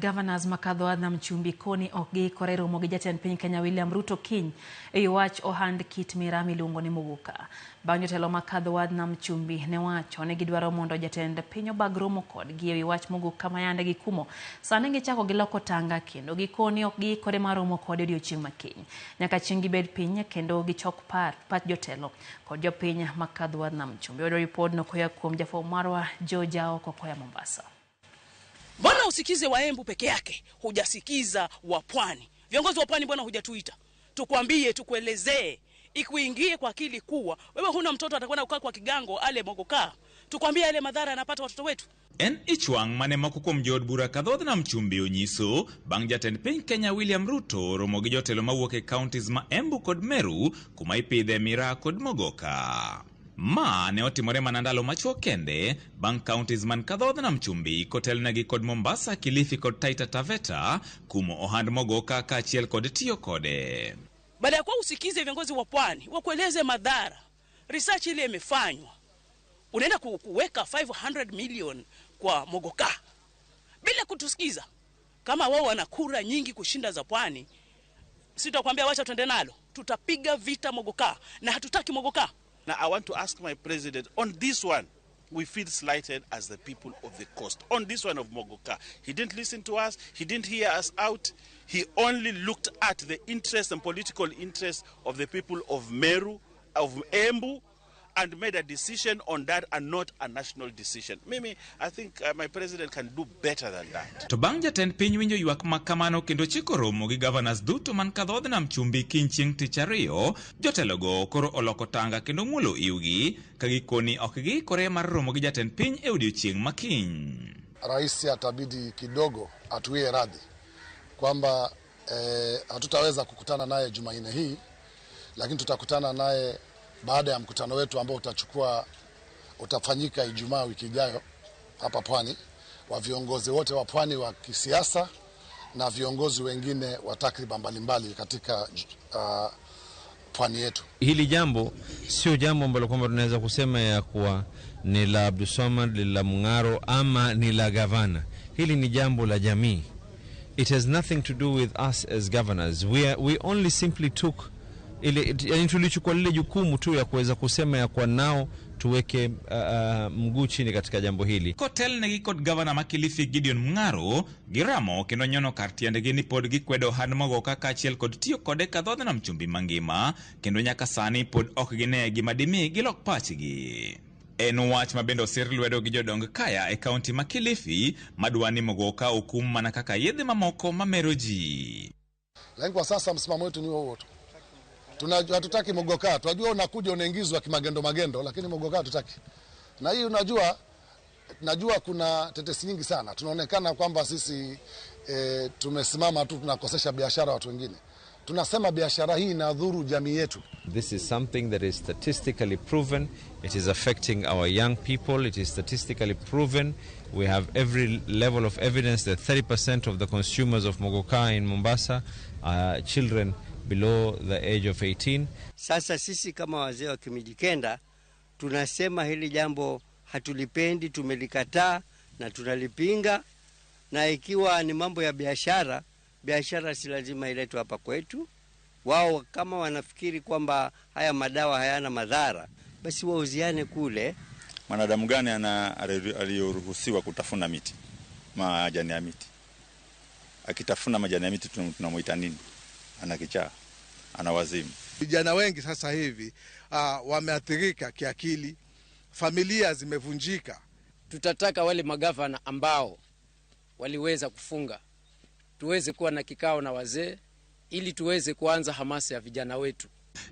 Governors makadho Adham Chumbi koni ok giikore romo gi jatend piny Kenya William Ruto kiny e wach ohand kit mira miluongo ni muguka. Bang' jotelo makadho Adham Chumbi ne wacho ni gidwaro mondo jatend piny obag romo kodgi ewi wach muguka ma yande gikumo. Sani gichako giloko tanga kendo gikoni ok giikore mar romo kode odiochieng' ma kiny. Nyaka chieng' gibed piny kendo gichok pach jotelo kod jopiny makadho Adham Chumbi. Wayudo ripodno koya kuom jafwambo marwa Joe Jao kokoya Mombasa. Mbona usikize Waembu peke yake, hujasikiza wa Pwani? Viongozi wa Pwani, mbona hujatuita tukwambie, tukuelezee, ikuingie kwa akili kuwa wewe huna mtoto atakwenda kukaa kwa kigango ale mogoka, tukwambie yale madhara yanapata watoto wetu. En ich wang' mane moko kuom jood bura kadhodh nam chumbi onyiso bang' jatend piny Kenya William Ruto romo gi jotelo mawuok e counties ma Embu kod Meru kuma ipidhe miraa kod mogoka. Ma ne otimore mana ndalo machuok kende bang' counties man kadhodh nam chumbi kotelnegi kod Mombasa, Kilifi kod Taita Taveta kumo ohand mogoka kaachiel kod tiyo kode. Baada ya kuwa usikize viongozi wa Pwani wakueleze madhara, research ile imefanywa, unaenda kuweka 500 million kwa mogoka bila kutusikiza. Kama wao wana kura nyingi kushinda za Pwani, sitakwambia wacha tuende nalo, tutapiga vita mogoka na hatutaki mogoka. Now, I want to ask my president on this one, we feel slighted as the people of the coast. On this one of Mogoka, he didn't listen to us, he didn't hear us out. He only looked at the interests and political interests of the people of Meru, of Embu, and made a decision on that and not a national decision. Mimi, I think my president can do better than that. To bang' jatend piny winjo ywak ma kamano kendo chiko romo gi governors duto man kadhodh nam chumbi kiny chieng' tich ariyo, jotelogo koro oloko tanga kendo ng'ulo iwgi ka gikoni ok giikore mar romo gi jatend piny e odiochieng' ma kiny. Rais atabidi kidogo atuwie radhi kwamba hatutaweza kukutana naye Jumanne hii, lakini tutakutana naye baada ya mkutano wetu ambao utafanyika Ijumaa wiki ijayo hapa Pwani, wa viongozi wote wa Pwani wa kisiasa na viongozi wengine wa takriban mbalimbali katika pwani yetu. Hili jambo sio jambo ambalo kwamba tunaweza kusema ya kuwa ni la Abdulswamad, ni la Mung'aro ama ni la gavana. Hili ni jambo la jamii. It has nothing to do with us as governors. We only simply took ile, yani tulichukua lile jukumu tu ya kuweza kusema ya kuwa nao tuweke mguu chini katika jambo hili. Kotelnegi kod gavana ma Kilifi Gideon Mung'aro giramo kendo nyono kar tiendgi ni pod gikwedo ohand mogoka kaachiel kod tiyo kode ka dhodh nam chumbi mangima kendo nyaka sani pod ok gine gima dimi gilok pachgi. En wach ma bende osir lwedo gi jodong kaya e kaunti ma Kilifi madwa ni mogoka okum mana kaka yedhe mamoko mamero ji. Lakini kwa sasa msimamo wetu ni huo huo tu. Hatutaki mogoka. Tunajua unakuja unaingizwa kimagendo magendo, lakini mogoka hatutaki. Na hii najua kuna tetesi nyingi sana. Tunaonekana kwamba sisi tumesimama tu tunakosesha biashara watu wengine. Tunasema biashara hii inadhuru jamii yetu. This is something that is statistically proven. It is affecting our young people. It is statistically proven. We have every level of evidence that 30% of the consumers of Mogoka in Mombasa are children below the age of 18. Sasa sisi kama wazee wa Kimijikenda tunasema hili jambo hatulipendi, tumelikataa na tunalipinga. Na ikiwa ni mambo ya biashara, biashara si lazima iletwe hapa kwetu. Wao kama wanafikiri kwamba haya madawa hayana madhara, basi wauziane kule. Mwanadamu gani aliyoruhusiwa kutafuna miti, majani ya miti? Akitafuna majani ya miti tunamuita nini? Ana kichaa, ana wazimu. Vijana wengi sasa hivi wameathirika kiakili, familia zimevunjika. Tutataka wale magavana ambao waliweza kufunga tuweze kuwa na kikao na wazee ili tuweze kuanza hamasa ya vijana wetu.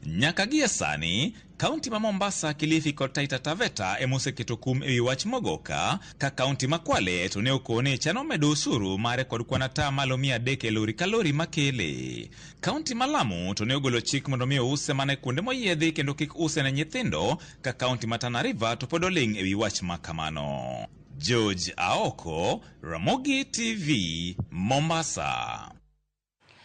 Nyaka gie sani, kaunti ma Mombasa, Kilifi kod Taita Taveta ema oseketo kum ewi wach mogoka, ka kaunti ma Kwale to ne okone chano medo osuru mare kod kwan atamalo 300 e lori ka lori makele. Kaunti ma Lamu to ne ogolo chik mondo mi ouse mana e kuonde moyiedhi kendo kik use ne nyithindo, ka kaunti ma Tana River to pod oling' ewi wach ma kamano. George Aoko, Ramogi TV, Mombasa.